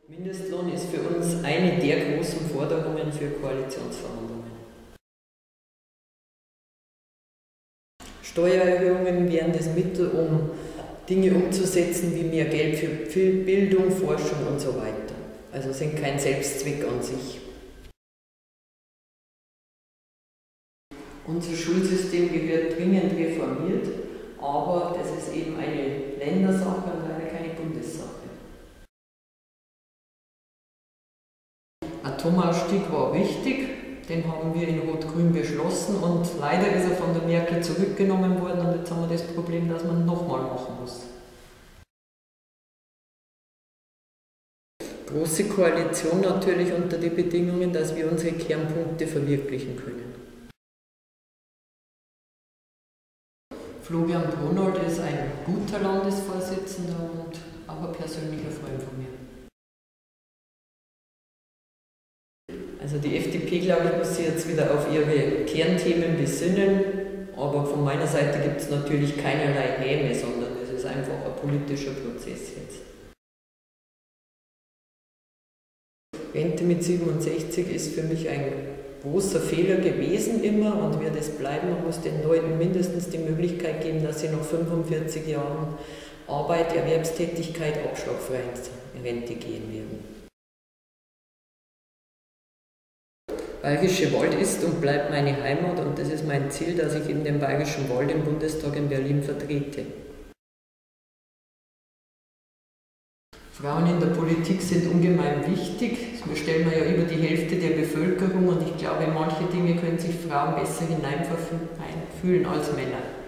Mindestlohn ist für uns eine der großen Forderungen für Koalitionsverhandlungen. Steuererhöhungen wären das Mittel, um Dinge umzusetzen, wie mehr Geld für Bildung, Forschung und so weiter. Also sind kein Selbstzweck an sich. Unser Schulsystem gehört dringend reformiert, aber das ist eben eine Ländersache und leider keine Bundessache. Atomausstieg war wichtig, den haben wir in Rot-Grün beschlossen und leider ist er von der Merkel zurückgenommen worden und jetzt haben wir das Problem, dass man nochmal machen muss. Große Koalition natürlich unter den Bedingungen, dass wir unsere Kernpunkte verwirklichen können. Florian Pronold ist ein guter Landesvorsitzender und auch ein persönlicher Freund von mir. Also die FDP, glaube ich, muss sich jetzt wieder auf ihre Kernthemen besinnen, aber von meiner Seite gibt es natürlich keinerlei Häme, sondern es ist einfach ein politischer Prozess jetzt. Rente mit 67 ist für mich ein großer Fehler gewesen immer und wird es bleiben. Man muss den Leuten mindestens die Möglichkeit geben, dass sie nach 45 Jahren Arbeit, Erwerbstätigkeit abschlagfrei in Rente gehen werden. Bayerische Wald ist und bleibt meine Heimat und das ist mein Ziel, dass ich eben den Bayerischen Wald im Bundestag in Berlin vertrete. Frauen in der Politik sind ungemein wichtig. Wir stellen ja über die Hälfte der Bevölkerung und ich glaube, in manche Dinge können sich Frauen besser hineinfühlen als Männer.